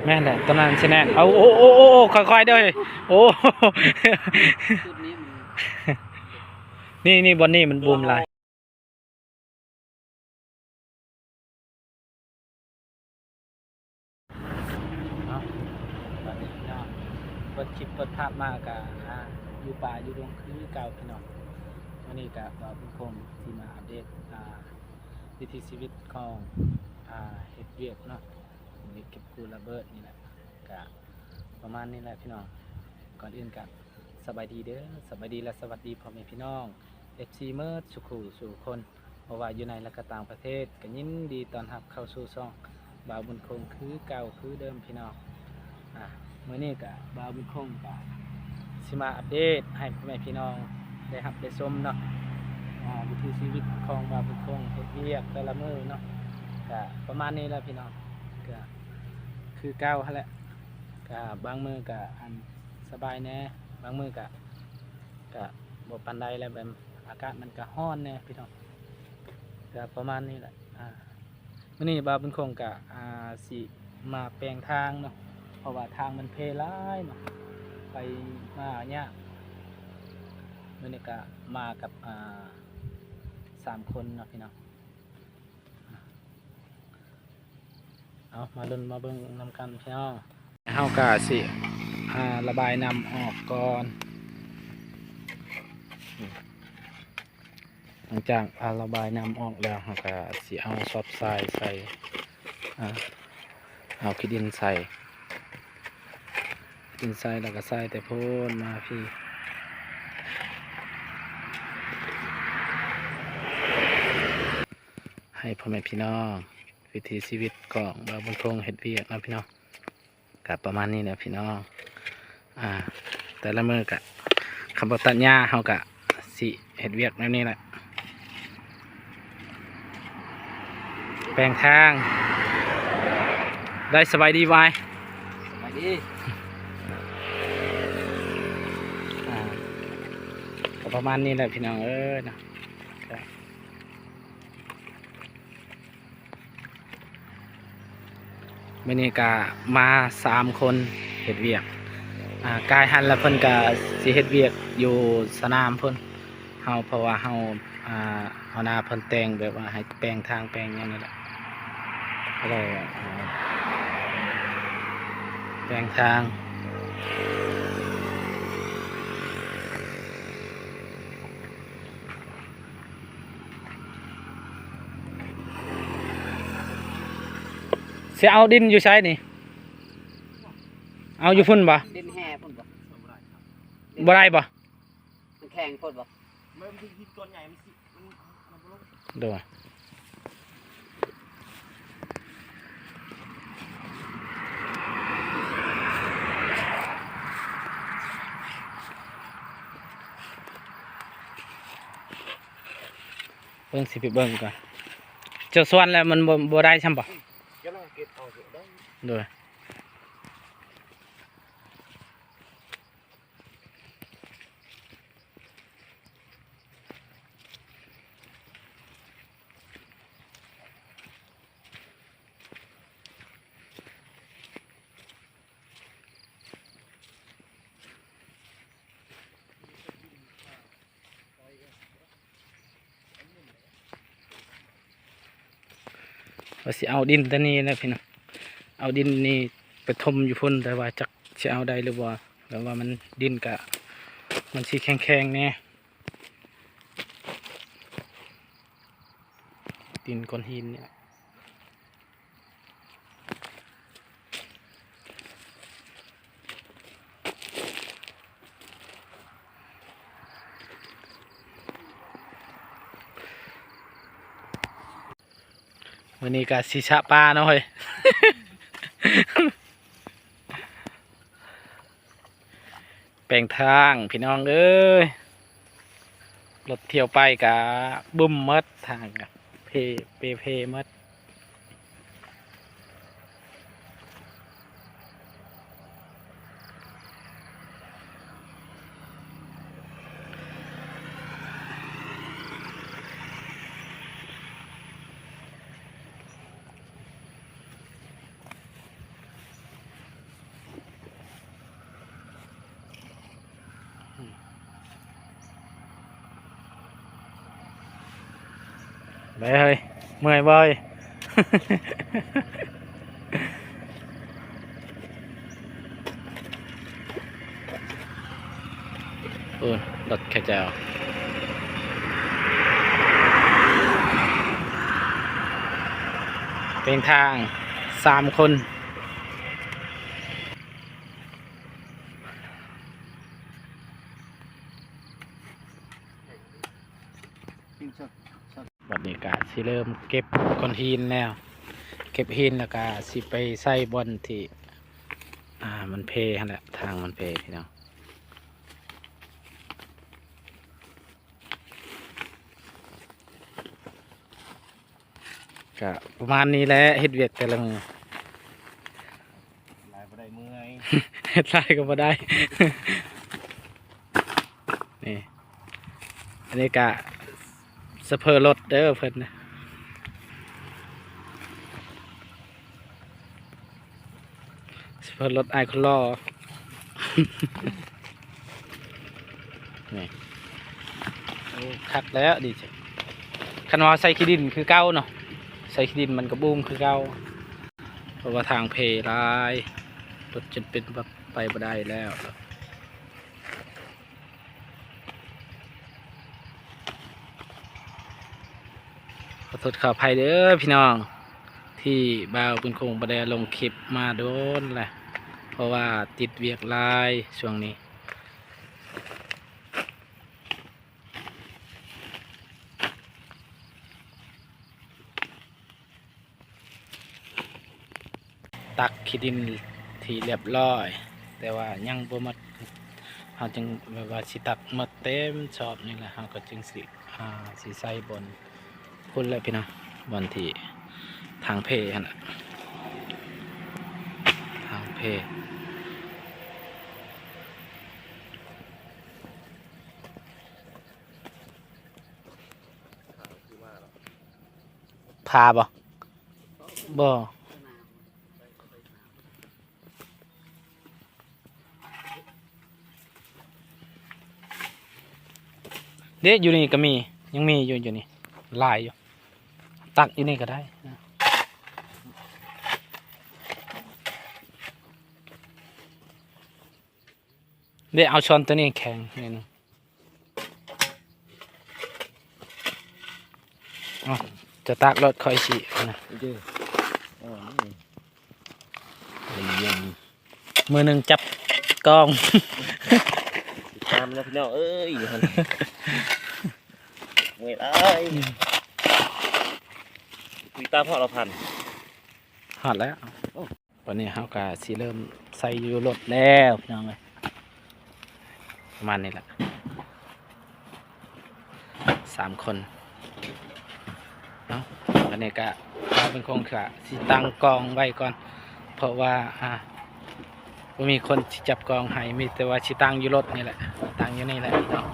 ແມ່ນແຫຼະ ຕອນນັ້ນຊິແໜ້ນ. ເອົາ ໂອ້ ໂອ້ ໂອ້ ໂອ້ ຄ່ອຍໆເດີ້ ໂອ້ ນີ້ ນີ້ ບ່ອນນີ້ມັນບູມຫຼາຍ. ເນາະ ບັດນີ້ເນາະ ເປີດຄລິບເປີດພາບມາກະ ອ່າ ຢູ່ປ່າຢູ່ດົງຄືເກົ່າພີ່ນ້ອງ. ມື້ນີ້ກະບ່າວບຸນຄົງຊິມາອັບເດດ ອ່າ ວິຖີຊີວິດຂອງ ອ່າ ເຮັດວຽກເນາະ ເກັບກູ້ລະເບີດນີ້ແຫຼະ ກະປະມານນີ້ແຫຼະພີ່ນ້ອງ. ກ່ອນອື່ນກະສະບາຍດີເດີ້ ສະບາຍດີ ແລະ ສະຫວັດດີພໍ່ແມ່ພີ່ນ້ອງ ເອັຟຊີ ເໝິດສູ່ຄູ່ສູ່ຄົນ ບໍ່ວ່າຢູ່ໃນ ແລະ ກະຕ່າງປະເທດ ກະຍິນດີຕ້ອນຮັບເຂົ້າສູ່ຊ່ອງບ່າວບຸນຄົງຄືເກົ່າຄືເດີມພີ່ນ້ອງ. ອ່າ ມື້ນີ້ກະບ່າວບຸນຄົງກະຊິມາອັບເດດໃຫ້ພໍ່ແມ່ພີ່ນ້ອງໄດ້ຮັບໄດ້ຊົມເນາະ ອ່າ ວິຖີຊີວິດຂອງບ່າວບຸນຄົງເຮັດວຽກແຕ່ລະມື້ເນາະ ກະປະມານນີ້ແຫຼະພີ່ນ້ອງ. ກະຄືເກົ່າຫັ້ນແຫຼະ ກະບາງມື້ກະ ອັນ ສະບາຍແດ່ ບາງມື້ກະ ກະບໍ່ປານໃດແຫຼະ ແບບອາກາດມັນກະຮ້ອນແດ່ພີ່ນ້ອງ ກະປະມານນີ້ແຫຼະ. ອ່າ ມື້ນີ້ບ່າວບຸນຄົງກະ ອ່າ ຊິມາແປງທາງເນາະ ເພາະວ່າທາງມັນເພຫຼາຍເນາະ ໄປມາຍາກ. ມື້ນີ້ກະມາກັບ ອ່າ ສາມຄົນເນາະພີ່ນ້ອງ. ເອົາ ມາລຸ້ນມາເບິ່ງນຳກັນພີ່ນ້ອງ. ເຮົາກະຊິ ອ່າ ລະບາຍນ້ຳອອກກ່ອນ. ຫຼັງຈາກ ອ່າ ລະບາຍນ້ຳອອກແລ້ວ ເຮົາກະຊິເອົາຊອບຊາຍໃສ່ ອ່າ ເອົາຂີ້ດິນໃສ່ ຂີ້ດິນໃສ່ ແລ້ວກະໃສ່ແຕ່ພຸ້ນມາພີ້ ໃຫ້ພໍ່ແມ່ພີ່ນ້ອງ ວິຖີຊີວິດຂອງບ່າວບຸນຄົງເຮັດວຽກເນາະພີ່ນ້ອງ ກະປະມານນີ້ແຫຼະພີ່ນ້ອງ. ອ່າ ແຕ່ລະມື້ກະ ຄັນບໍ່ຕັດຫຍ້າເຮົາກະຊິເຮັດວຽກແນວນີ້ແຫຼະ ແປງທາງ. ໄດ້ ສະບາຍດີບາຍ ສະບາຍດີ. ອ່າ ກະປະມານນີ້ແຫຼະພີ່ນ້ອງເອີຍເນາະ. ມື້ນີ້ກະມາສາມຄົນເຮັດວຽກ ອ່າ ກາຍຫັ້ນລະເພິ່ນກະຊິເຮັດວຽກຢູ່ສະໜາມພຸ້ນ ເຮົາ ເພາະວ່າເຮົາ ອ່າ ຫົວໜ້າເພິ່ນແຕ່ງແບບວ່າໃຫ້ແປງທາງແປງຫຍັງນີ້ແຫຼະ ກະເລີຍ ອ່າ ແປງທາງ. ຊິເອົາດິນຢູ່ໃສນີ້? ເອົາຢູ່ພຸ້ນບໍ່? ດິນແຮ່ພຸ້ນບໍ່? ບໍ່ໄດ້ບໍ່? ມັນແຂງໂພດບໍ່? ໂດຍ. ເບິ່ງ ຊິໄປເບິ່ງກ່ອນ. ເຈົ້າສວນແລ້ວມັນບໍ່ ບໍ່ໄດ້ຊ້ຳບໍ່? ອືມ ກຳລັງເກັບເອົາຢູ່ເດ້. ໂດຍ. ວ່າຊິເອົາດິນໂຕນີ້ແຫຼະພີ່ນ້ອງ ເອົາດິນນີ້ໄປຖົມຢູ່ພຸ້ນ ແຕ່ວ່າຈັກຊິເອົາໄດ້ຫຼືບໍ່ ແບບວ່າມັນ ດິນກະ ມັນຊິແຂງໆແດ່ ດິນກ້ອນຫີນນີ້ແຫຼະ. ມື້ນີ້ກະຊິສະປາເນາະເຮີ້ຍ ແປງທາງພີ່ນ້ອງເອີຍ ລົດທ່ຽວໄປກະບຶ້ມໝົດ ທາງກະເພ ເປເພໝົດ. ເ ໄປເຮີ້ຍ ເມື່ອຍບໍ່ເຮີ້ຍ? ໂອ້ ລົດເຂົາເຈົ້າ ເປັນທາງສາມຄົນ. ບັດນີ້ກະຊິເລີ່ມເກັບກ້ອນຫີນແລ້ວ ເກັບຫີນແລ້ວກະຊິໄປໃສ່ບ່ອນທີ່ ອ່າ ມັນເພຫັ້ນແຫຼະ ທາງມັນເພພີ່ນ້ອງ. ກະປະມານນີ້ແຫຼະ ເຮັດວຽກແຕ່ລະມື້ ຫຼາຍບໍ່ໄດ້ເມື່ອຍ ເຮັດຫຼາຍກໍບໍ່ໄດ້ ນີ້ ອັນນີ້ກະສະເພີລົດເດີເພິ່ນ ເພິ່ນລົດອ້າຍຄົນຫຼໍ່ ນີ້ ໂອ້ ຄັກແລ້ວ ດີຈັງ ຄັນວ່າໃສ່ຂີ້ດິນຄືເກົ່າເນາະ ໃສ່ຂີ້ດິນມັນກໍບູມຄືເກົ່າ ເພາະວ່າທາງເພຫຼາຍ ລົດຈົນເປັນແບບໄປບໍ່ໄດ້ແລ້ວ. ຂໍໂທດຂໍອະໄພເດີພີ່ນ້ອງ ທີ່ບ່າວບຸນຄົງບໍ່ໄດ້ລົງຄລິບມາດົນແຫຼະ ເພາະວ່າຕິດວຽກຫຼາຍຊ່ວງນີ້. ຕັກຂີ້ດິນທີ່ລຽບລ້ອຍ ແຕ່ວ່າຍັງບໍ່ໝົດ ເຮົາຈຶ່ງແບບວ່າຊິຕັກໝົດເຕັມຊອບນີ້ແຫຼະ ເຮົາກໍຈຶ່ງຊິ ອ່າ ຊິໃສ່ບ່ອນພຸ້ນແຫຼະພີ່ນ້ອງ ບ່ອນທີ່ທາງເພຫັ້ນແຫຼະ ທາງເພ. ພາບໍ່? ບໍ່. ເດ້ ຢູ່ນີ້ກໍມີ ຍັງມີຢູ່ ຢູ່ນີ້ຫຼາຍຢູ່ ຕັກຢູ່ນີ້ກໍໄດ້. ເດ້ ເອົາຊ້ອນໂຕນີ້ແຂງໜ້ອຍໜຶ່ງ. ເອົາ ຈະຕັກໂລດ ຂ້ອຍຊິອັນນະ ເດີ ມື້ໜຶ່ງຈັບກ້ອງ ຕິດຕາມນະພີ່ນ້ອງເອີຍ ເມື່ອຍຫຼາຍ ຄຸຍຕາມຮອດລະພັນ ຮອດແລ້ວ. ໂອ້ ບັດນີ້ເຮົາກະຊິເລີ່ມໃສ່ຢູ່ລົດແລ້ວພີ່ນ້ອງເອີຍ ປະມານນີ້ແຫຼະ ສາມຄົນເນາະ. ອັນນີ້ກະເຮົາເປັນຄົນກະຊິຕັ້ງກ້ອງໄວ້ກ່ອນ ເພາະວ່າ ອ່າ ບໍ່ມີຄົນຊິຈັບກ້ອງໃຫ້ ມີແຕ່ວ່າຊິຕັ້ງຢູ່ລົດນີ້ແຫຼະ ຕັ້ງຢູ່ນີ້ແຫຼະເນາະ.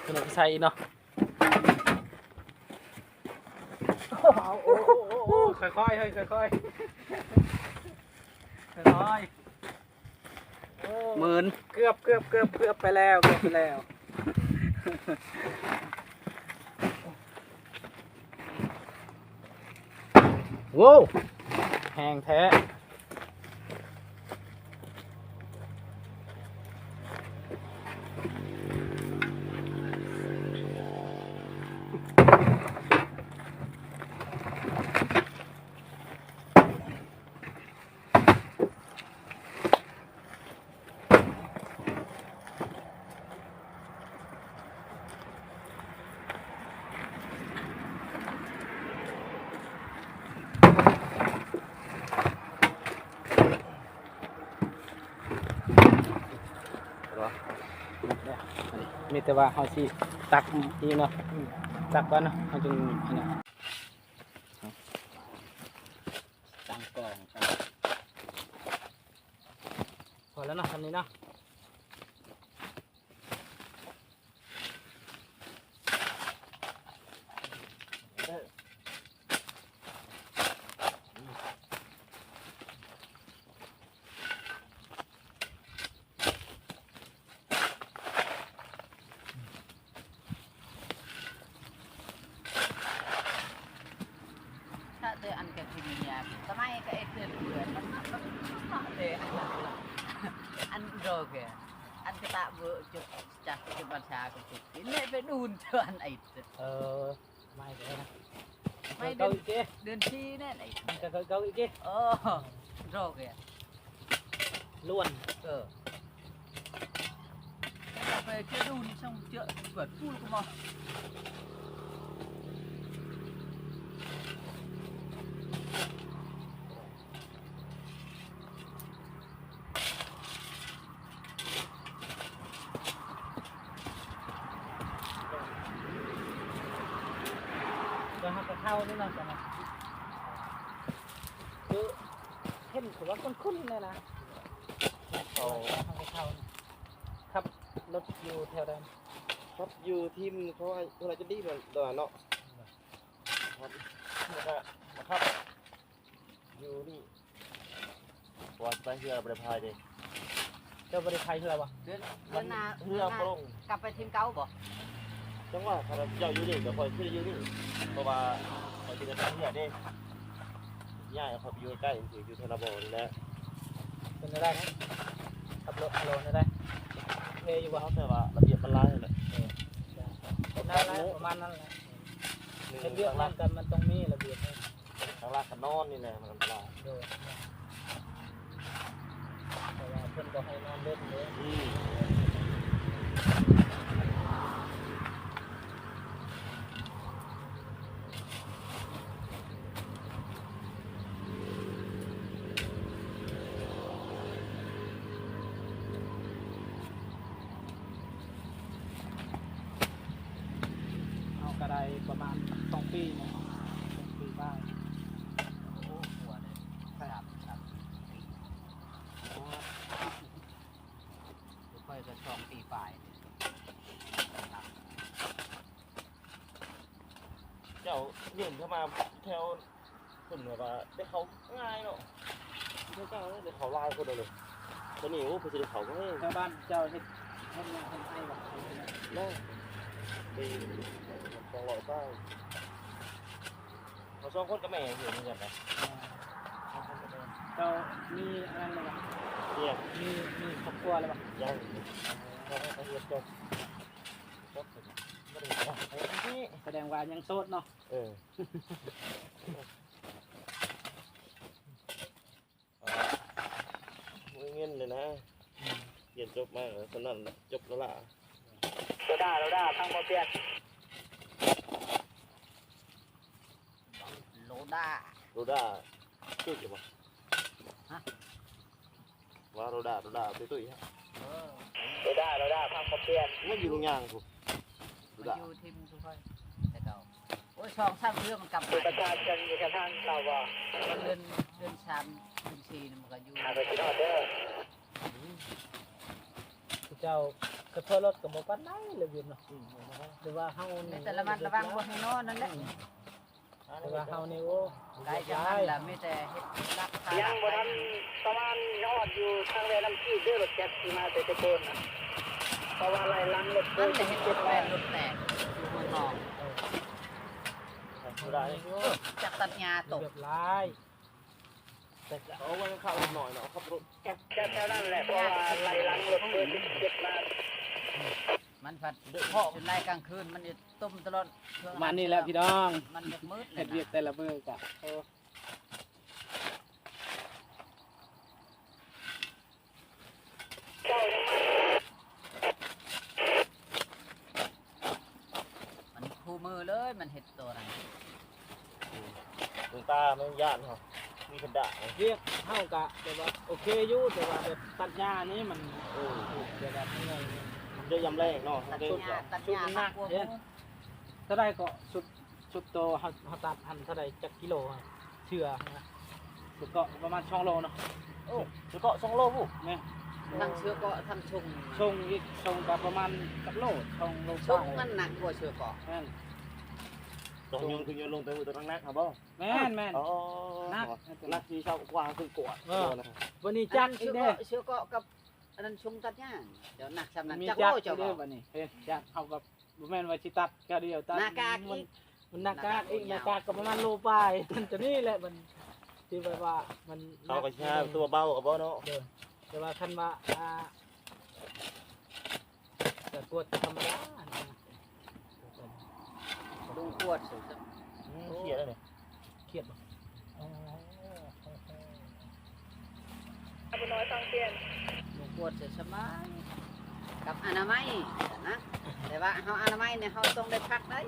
ຕົວນັ້ນກໍໃສ່ອີກເນາະ ໂອ້ ໂອ້ ຄ່ອຍໆ ເຮີ້ຍ ຄ່ອຍໆ ຄ່ອຍໆ. ໂອ້ ໝື່ນ ເກືອບ ເກືອບ ເກືອບ ເກືອບໄປແລ້ວ ເກືອບໄປແລ້ວ ໂວ້ ແຮງແທ້. ມີແຕ່ວ່າເຮົາຊິຕັກອີກເນາະ ຕັກກ່ອນເນາະ ເຮົາຈຶ່ງອັນນັ້ນ ຕັ້ງກ້ອງ ພໍແລ້ວເນາະ ສ່ຳນີ້ເນາະ. ສະໄໝກະເອັດເປັນເພື່ອນ ອັນໂດເກ ອັນກະຕະເວີຈຸກຈັກຈຸບັນຊາກະຕິດເນໄປດູນເທື່ອອັນໄອ ເອີ ສະໄໝກະໄດ້ນະ ໄໝເດືອນ ເດືອນສີ່ແນ່ນໄອ ມັນກະເກົ່າອີກເກ ເອີ ໂດເກ ລ້ວນ ເອີ ໄປເຈອດູນຊ່ອງເຈອເປີດຟູລະກະມາ ແລ້ວເຮົາກະເຂົ້ານີ້ເນາະ ຈັ່ງນັ້ນ ຄືເຫັນຄືວ່າຄຸ້ນໆແນ່ນະ ເຂົ້າ ເຮົາກະເຂົ້າ ຂັບລົດຢູ່ແຖວໃດ? ຂັບຢູ່ທີມເຂົາວ່າ ເຂົາວ່າຈະດີແບບນັ້ນເນາະ ຂັບ ແລ້ວກະມາຂັບຢູ່ນີ້ ເພາະວ່າໄປເຮືອບໍ່ໄດ້ພາຍເດ້ ເຈົ້າບໍ່ໄດ້ພາຍເຮືອບໍ່? ເດືອນ ເດືອນໜ້າ ເຮືອບໍ່ລົງ ກັບໄປທີມເກົ່າບໍ່? ຈັ່ງວ່າ ຄັນເຈົ້າຢູ່ນີ້ກະຂ້ອຍຄືໄດ້ຢູ່ນີ້ ເພາະວ່າຂ້ອຍຊິໄດ້ໄປເຮືອເດ້ ຍ້າຍຂ້ອຍໄປຢູ່ໃກ້ໆ ຢູ່ທະນະບໍນີ້ແຫຼະ ເປັນຈັ່ງໃດນະ? ຂັບລົດ ໂລແນວໃດ? ໂອເຄຢູ່ບໍ່? ແຕ່ວ່າລະບຽບມັນຫຼາຍຫັ້ນແຫຼະ ເອີ ປະມານນັ້ນແຫຼະ ປະມານນັ້ນແຫຼະ ເຮັດວຽກນັ້ນກະມັນຕ້ອງມີລະບຽບ ຫຼັກໆກະນອນນີ້ແຫຼະ ມັນອັນຕະລາຍ ໂດຍ ເພາະວ່າເພິ່ນບໍ່ໃຫ້ນອນເຫຼັ້ນເດ້ ອືມ ເຮົາກະໄດ້ປະມານສອງປີເນາະ ສອງປີປາຍ ໂອ້ ກວ່າເລີຍ ສາມ ສາມປີ ຂ້ອຍກະສອງປີປາຍ ເຈົ້າຍື່ນເຂົ້າມາແຖວ ເພິ່ນແບບວ່າໄດ້ເຂົ້າງ່າຍເນາະ ເຈົ້າໄດ້ເຂົ້າຫຼາຍຄົນເລີຍ ຕອນນີ້ ໂອ້ ເພິ່ນຊິໄດ້ເຂົ້າແຮງ ແຖວບ້ານເຈົ້າເຮັດ ເຮັດຫຍັງ ເຮັດໄຮ່ບໍ່? ເນາະ ໄດ້ສອງຮ້ອຍປາຍ ເຮົາສອງຄົນກັບແມ່ເຮັດເຮືອນນະ ເຈົ້າມີອັນນັ້ນແລ້ວບໍ່? ມີ ມີຄອບຄົວແລ້ວບໍ່? ຍັງ ເຂົາເຮັດຈົບ ຈົບ ບໍ່ໄດ້ເຮັດ ສະແດງວ່າຍັງໂສດເນາະ ເອີ ບໍ່ມີເງິນເລີຍນະ ອືມ ຮຽນຈົບມາກະສ່ຳນັ້ນແຫຼະ ຈົບແລ້ວລະ ໂລດາ ໂລດາ ຟັງບໍ່ປ່ຽນ ໂລດາ ໂລດາ ຖືກຢູ່ບໍ່? ຮະ? ວ່າໂລດາ ໂລດາ ຕຸ້ຍໆ ຮະ ເອີ ໂລດາ ໂລດາ ພັກບໍ່ປ່ຽນ ມັນຢູ່ໂລງຍາງພຸ້ນ ໂລດາ ມັນຢູ່ທີມຄືຂ້ອຍແຕ່ເກົ່າ ໂອ້ຍ ສອງສາມເທື່ອມັນກັບມາ ປະຊາຊົນຢູ່ທາງເຮົາບໍ່ ເດືອນ ເດືອນສາມເດືອນສີ່ມັນກະຢູ່ ຫາໄປຊິຮອດເດີ ເຈົ້າກະຖ້ວຍລົດກະບໍ່ປານໃດລະເວນເນາະ ອືມ ຫຼືວ່າເຮົານີ້ ມີແຕ່ລະມັດລະວັງບໍ່ໃຫ້ນອນນັ້ນແຫຼະ ອືມ ແຕ່ວ່າເຮົານີ້ ໂອ້ ໄກຈາກນັ້ນລະ ມີແຕ່ເຮັດຫຼັກຄາ ຍັງບໍ່ທັນປະມານຮອດຢູ່ທາງແວນ້ຳຈີບເດີ ລົດແຈັກທີ່ມາແຕ່ແຕ່ໂກນນະ ເພາະວ່າໄລ່ຫຼັງລົດ ມັນເຮັດແປນລົດແຕກຢູ່ເມືອງທອງ ເອີ ຈັກຕັດຫຍ້າຕົກ ແບບຫຼາຍ ແຕ່ກະເອົາໄວ້ຂ້າງໆ ເລັກນ້ອຍເນາະ ຂັບລົດແກັບ ແຖວນັ້ນແຫຼະ ເພາະວ່າໄລ່ຫຼັງລົດເບີສິບເຈັດມາ ມັນພັດ ເພາະ ຈົນໄລ່ກາງຄືນມັນ ຕົ້ມຕະຫຼອດ ປະມານນີ້ແຫຼະພີ່ນ້ອງ ມັນຢາກມືດ ເຮັດວຽກແຕ່ລະມື້ກະ ເອີ ມັນຄູ່ມືເລີຍ ມັນເຮັດໂຕນັ້ນ ອືມ ເບິ່ງຕາມັນຢ້ານເຮົາ ມີພັນດາ ວຽກເຮົາກະແບບວ່າໂອເຄຢູ່ ແຕ່ວ່າແບບຕັດຫຍ້ານີ້ມັນ ເອີ ແບບວ່າເມື່ອຍ ມັນໄດ້ຍາມແລງເນາະ ຕັດຫຍ້າ ຕັດຫຍ້າໜັກກວ່າໝູ່ ເທົ່າໃດເກາະ ຊຸດ ຊຸດໂຕເຮົາ ເຮົາຕັດຫັ້ນເທົ່າໃດ ຈັກກິໂລ ເທື່ອນະ ເສື້ອເກາະປະມານສອງໂລເນາະ ໂອ້ ເສື້ອເກາະສອງໂລພຸ້ນ ແມ່ນ ທັງເສື້ອເກາະທັງຊົງ ຊົງອີກ ຊົງກະປະມານຈັກໂລ ສອງໂລ ຊົງມັນໜັກກວ່າເສື້ອເກາະ ແມ່ນ ຕ້ອງໂຍນຂຶ້ນໂຍນລົງ ແຕ່ວ່າໂຕໜັກໆຫັ້ນບໍ່? ແມ່ນໆ ອໍ ໜັກ ໜັກທີ່ເຊົາກວ່າຄືກວດ ເອີ ບາດນີ້ຈັກອີກເດ້ ເສື້ອເກາະກັບ ອັນນັ້ນຊົງຕັດຫຍ້າ ເຈົ້າໜັກຊ່ຳນັ້ນ ຈັກໂລເຈົ້າ ບາດນີ້ ເຫັນຈັກ ເຮົາກະ ບໍ່ແມ່ນວ່າຊິຕັດກະດຽວ ຕັດ ໜ້າກາກອີກ ມັນໜ້າກາກອີກ ໜ້າກາກກະປະມານໂລປາຍ ຕົວນີ້ແຫຼະມັນ ທີ່ແບບວ່າມັນ ເຂົາກໍຊິຫາຕົວເບົາກໍບໍ່ເນາະ. ໂດຍ ແຕ່ວ່າຄັນວ່າ ອ່າ ກະກວດທຳມະດານະ. ລົງກວດ ອືມ ເຄຍດແລ້ວນີ້ ຄຽດບໍ່? ອໍ ນ້ອຍຟັງປ່ຽນ ລົງກວດສະບາຍ ກັບອະນາໄມນະ. ແຕ່ວ່າເຮົາອະນາໄມນີ້ ເຮົາຕ້ອງໄດ້ພັກໄດ໋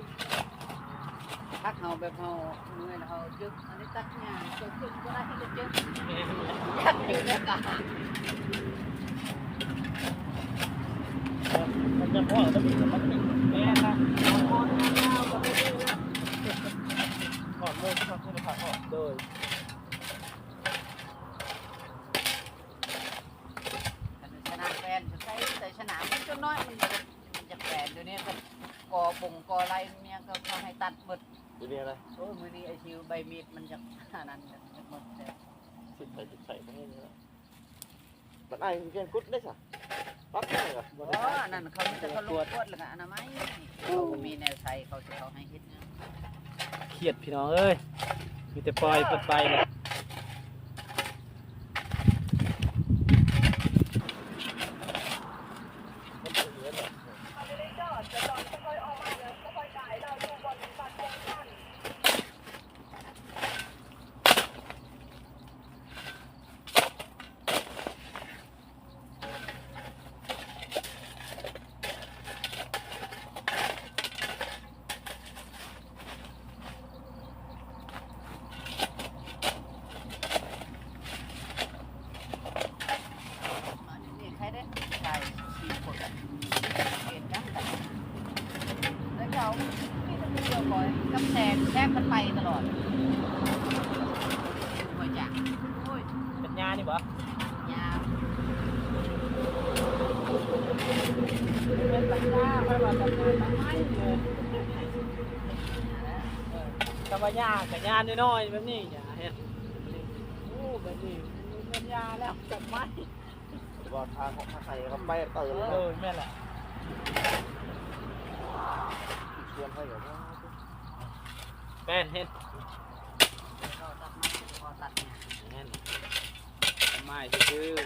ພັກເຮົາແບບເຮົາເມື່ອຍແລ້ວເຮົາຈຶ່ກ ອັນນີ້ຕັດຫຍ້າເຈົ້າຈຶ່ກບໍ່ໄດ້ ເຈົ້າຈຶ່ກ ຢາກຢູ່ໃນກາງ ມັນຈະພໍແລ້ວ ມັນເປັນ ແມ່ນລະ ຖອດເລີຍ ຖອດເລີຍ ຖອດເລີຍ. ໂດຍ ຄັນຊະນາແຟນ ໃສ່ ໃສ່ຊະນາ ມັນຈົນນ້ອຍ ມັນ ມັນຈະແຟນ. ດຽວນີ້ກໍ ກໍບົງກໍໄລ່ເມຍກໍ ເຂົາໃຫ້ຕັດໝົດ ດຽວນີ້ນະ. ໂອ້ຍ ມື້ນີ້ໄອ້ຊິວໃບມີດມັນຈະ ອັນນັ້ນ ໝົດແລ້ວ ສິບໃສ່ ສິບໃສ່ ບໍ່ໃຫ້ນີ້ລະ. ບັດອ້າຍແກ່ງກຸດໄດ້ຊະ ປັບໃຫ້ລະ. ບໍ່ ອັນນັ້ນເຂົາມີແຕ່ເຂົາລົງກວດ ແລ້ວກໍອະນາໄມ ເຂົາບໍ່ມີແນວໃສ່ ເຂົາຊິເຂົ້າໃຫ້ເຮັດຫຍັງ. ຄຽດພີ່ນ້ອງເອີຍ ມີແຕ່ປ່ອຍເພິ່ນໄປແຫຼະ. ແລ້ວເຈົ້າມີແຕ່ຜູ້ດຽວ ຂ້ອຍກັບແຊກ ແຊກມັນໄປຕະຫຼອດ. ໂອ້ຍ ຈັກ ໂອ້ຍ ເປັນຫຍ້ານີ້ບໍ່? ຫຍ້າ ເປັນບັນດາ ຂ້ອຍວ່າບັນດາ ໄມ້ເລີຍ. ເອີ ແຕ່ວ່າຫຍ້າກໍຫຍ້ານ້ອຍໆ ແບບນີ້ ຫຍ້າເຫັນ ໂອ້ ແບບນີ້ແມ່ນຫຍ້າແລ້ວ ຈັກໄມ້. ວ່າທາງຂອງທາງໄທກໍໄປເຕີນແລ້ວ. ເອີ ແມ່ນແຫຼະ ຊວນໃຫ້ກໍວ່າ ແປນເຫັນ ກໍຕັດໄມ້ ກໍຕັດຫຍ້າ ແມ່ນ ໄມ້ຊື່ໆ.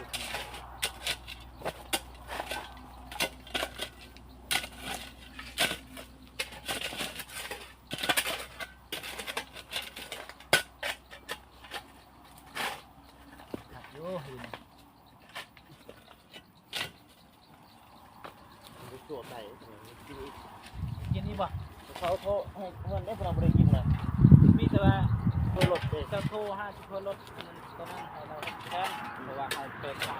ຄັກຢູ່ ໄປຕົວະໄກ່ກິນອີກ ກິນອີກບໍ່? ເຂົາໂທໃຫ້ເພິ່ນໄດ້ ເພິ່ນບໍ່ໄດ້ກິນນະ ມີແຕ່ວ່າໂທລົດເດ້ ເຈົ້າໂທຫາຊິໂທລົດ ອັນນັ້ນ ຕອນນັ້ນໃຫ້ລາວແທນ ເພາະວ່າໃຫ້ເປີດທາງ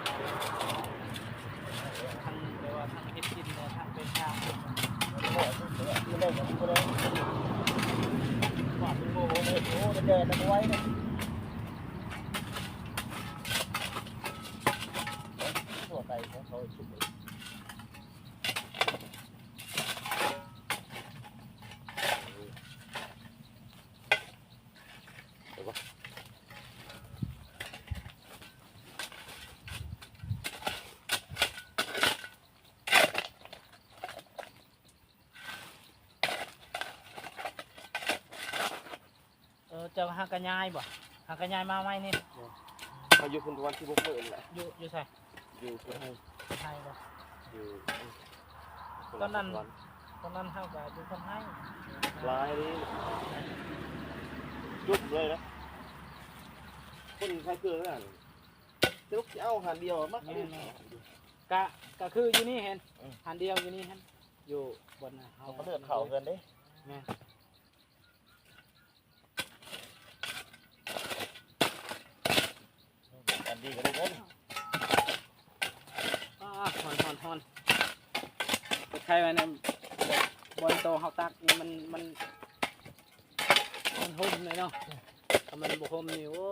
ທັງແບບວ່າທັງເຮັດກິນ ແລະທັງເປັນທາງ ວ່າເປັນໂມໂຫເຮັດ ໂອ້ ແຕ່ນັ້ນໄວເນາະ ຕົວະໄກ່ຂອງເຂົາສຸກເລີຍ. ເອີ ເຈົ້າຫາກະຍ້າຍບໍ່? ຫາກະຍ້າຍມາໃໝ່ນີ້. ເຂົາຢູ່ພຸ້ນປະມານສິບຫົກມື້ນີ້ແຫຼະ. ຢູ່ ຢູ່ໃສ? ຢູ່ພຸ້ນໃຫ້ ໃຫ້ບໍ່? ຢູ່ ຕອນນັ້ນ ຕອນນັ້ນເຮົາກໍຢູ່ຄົນໃຫ້ຫຼາຍເດ້ ຈຸບເລີຍນະ ຄົນຂາຍເຄື່ອງນັ້ນ ສະຫຼຸບຊິເອົາຫັ້ນດຽວມັກ ແມ່ນ ກະ ກະຄືຢູ່ນີ້ເຫັນ ອືມ ຫັ້ນດຽວຢູ່ນີ້ຫັ້ນ ຢູ່ບ່ອນເຮົາ ເຂົາເລືອກເຂົ້າເຮືອນເດ້ ແມ່ນ. ອັນດີກໍໄດ້ເງິນ ອ້າ ຮ້ອນໆໆ ເປີດໄຟໄວ້ນຳ ບ່ອນໂຕເຮົາຕັກນີ້ມັນ ມັນ ມັນຮົ່ມເລີຍເນາະ ຖ້າມັນບໍ່ຮົ່ມນີ້ ໂອ້.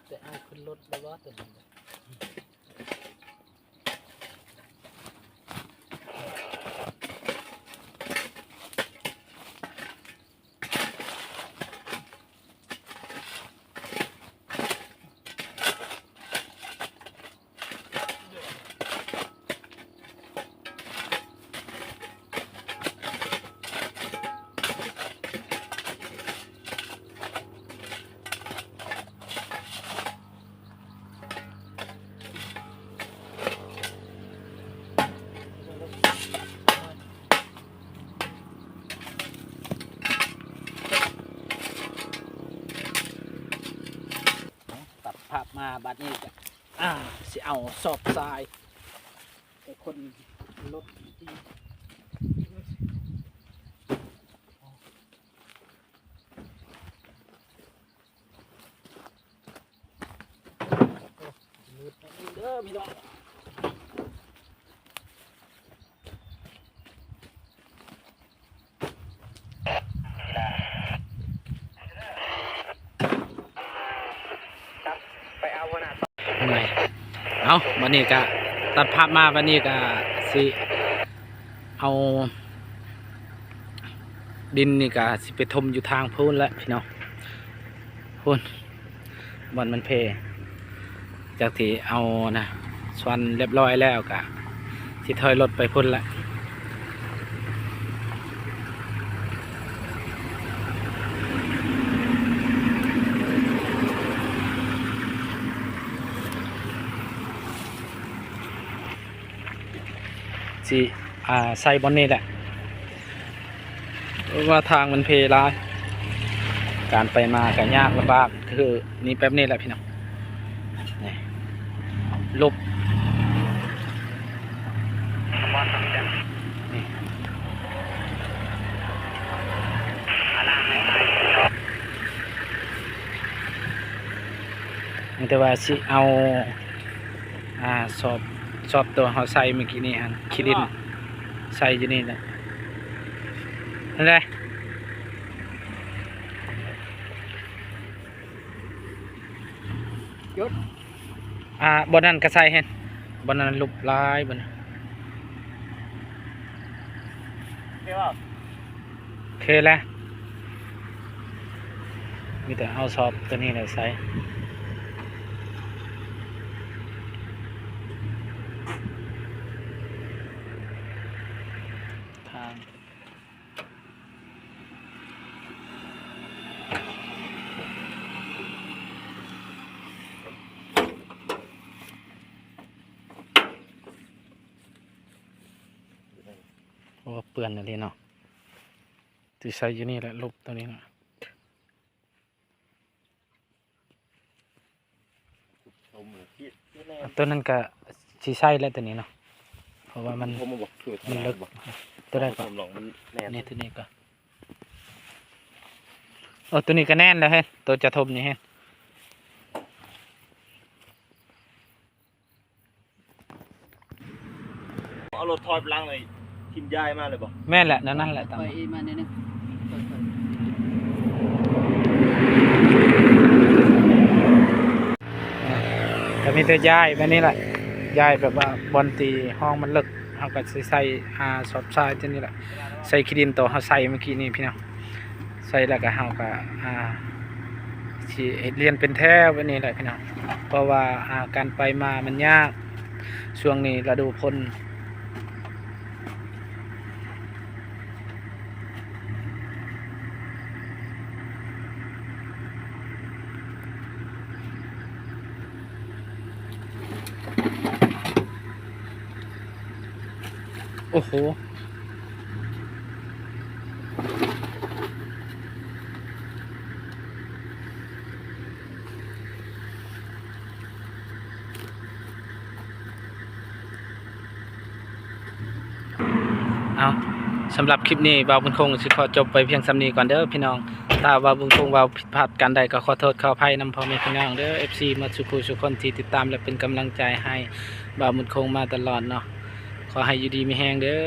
ແຕ່ເອົາຂຶ້ນລົດແລ້ວບໍ່ຕົວນີ້? ບາດນີ້ກະ ອ່າ ຊິເອົາສອບຊາຍໄປຂົນລົດ. ມືດແປັບໜຶ່ງເດີພີ່ນ້ອງ. ເມື່ອຍ. ເອົາ ບັດນີ້ກະຕັດພາບມາ ບັດນີ້ກະຊິເອົາ ດິນນີ້ກະຊິໄປຖົມຢູ່ທາງພຸ້ນແຫຼະພີ່ນ້ອງ ພຸ້ນ ບ່ອນມັນເພ. ຈາກທີ່ເອົານະ ສ່ວນລຽບຮ້ອຍແລ້ວກະຊິຖອຍລົດໄປພຸ້ນແຫຼະ. ຊິ ອ່າ ໃສ່ບ່ອນນີ້ແຫຼະ ເພາະວ່າທາງມັນເພຫຼາຍ ການໄປມາກະຍາກລຳບາກ ຄືນີ້ ແບບນີ້ແຫຼະພີ່ນ້ອງ. ນີ້ ຫຼົບ ນີ້ ມີແຕ່ວ່າຊິເອົາ ອ່າ ສອບ ສອບໂຕເຮົາໃສ່ມື້ກີ້ນີ້ຫັ້ນ ຂີ້ດິນ ໃສ່ຢູ່ນີ້ແຫຼະ ຫັ້ນແຫຼະ. ຢຸດ ອ່າ ບ່ອນນັ້ນກະໃສ່ຫັ້ນ ບ່ອນນັ້ນຫຼຸບຫຼາຍ ບ່ອນນັ້ນ ໂອເຄແລ້ວ ມີແຕ່ເອົາສອບໂຕນີ້ແຫຼະໃສ່. ທາງ ໂອ້ ເປື້ອນອີ່ຫຼີເນາະ ຊິໃສ່ຢູ່ນີ້ແຫຼະ ຫຼົບໂຕນີ້ນະ. ຕົວນັ້ນກະຊິໃສ່ແຫຼະ ຕົວນີ້ເນາະ ເພາະວ່າມັນ ມັນເລິກ. ຕົວໃດກະ ນີ້ ຕົວນີ້ກະ ໂອ້ ຕົວນີ້ກະແໜ້ນແລ້ວເຮີ້ຍ ຕົວຈະຖົມນີ້ເຮີ້ຍ. ເອົາລົດຖອຍໄປຫຼັງເລີຍ ຖິ້ມຢາຍມາເລີຍບໍ່? ແມ່ນແຫຼະ ແນວນັ້ນແຫຼະ ຕາມ ກະມີແຕ່ຢາຍແບບນີ້ແຫຼະ ຢາຍແບບວ່າບ່ອນທີ່ຮ່ອງມັນເລິກ ເຮົາກະຊິໃສ່ ອ່າ ສອບຊາຍຕົວນີ້ແຫຼະ ໃສ່ຂີ້ດິນໂຕເຮົາໃສ່ມື້ກີ້ນີ້ພີ່ນ້ອງ. ໃສ່ແລ້ວກະເຮົາກະ ອ່າ ຊິເຮັດລຽນເປັນແຖວແບບນີ້ແຫຼະພີ່ນ້ອງ ເພາະວ່າ ອ່າ ການໄປມາມັນຍາກ ຊ່ວງນີ້ລະດູຝົນ. ໂອ້ໂຫ ເອົາ ສຳລັບຄລິບນີ້ ບ່າວບຸນຄົງຊິຂໍຈົບໄວ້ພຽງສ່ຳນີ້ກ່ອນເດີພີ່ນ້ອງ. ຖ້າວ່າບ່າວບຸນຄົງເວົ້າຜິດພາດການໃດ ກໍຂໍໂທດຂໍອະໄພນຳພໍ່ແມ່ພີ່ນ້ອງເດີ ເອັຟຊີ ໝົດສູ່ຜູ້ສູ່ຄົນທີ່ຕິດຕາມ ແລະ ເປັນກຳລັງໃຈໃຫ້ບ່າວບຸນຄົງມາຕະຫຼອດເນາະ. ຂໍໃຫ້ຢູ່ດີມີແຮງເດີ.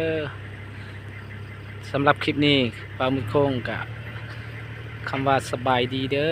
ສຳລັບຄລິບນີ້ ບ່າວບຸນຄົງກະຄຳວ່າສະບາຍດີເດີ.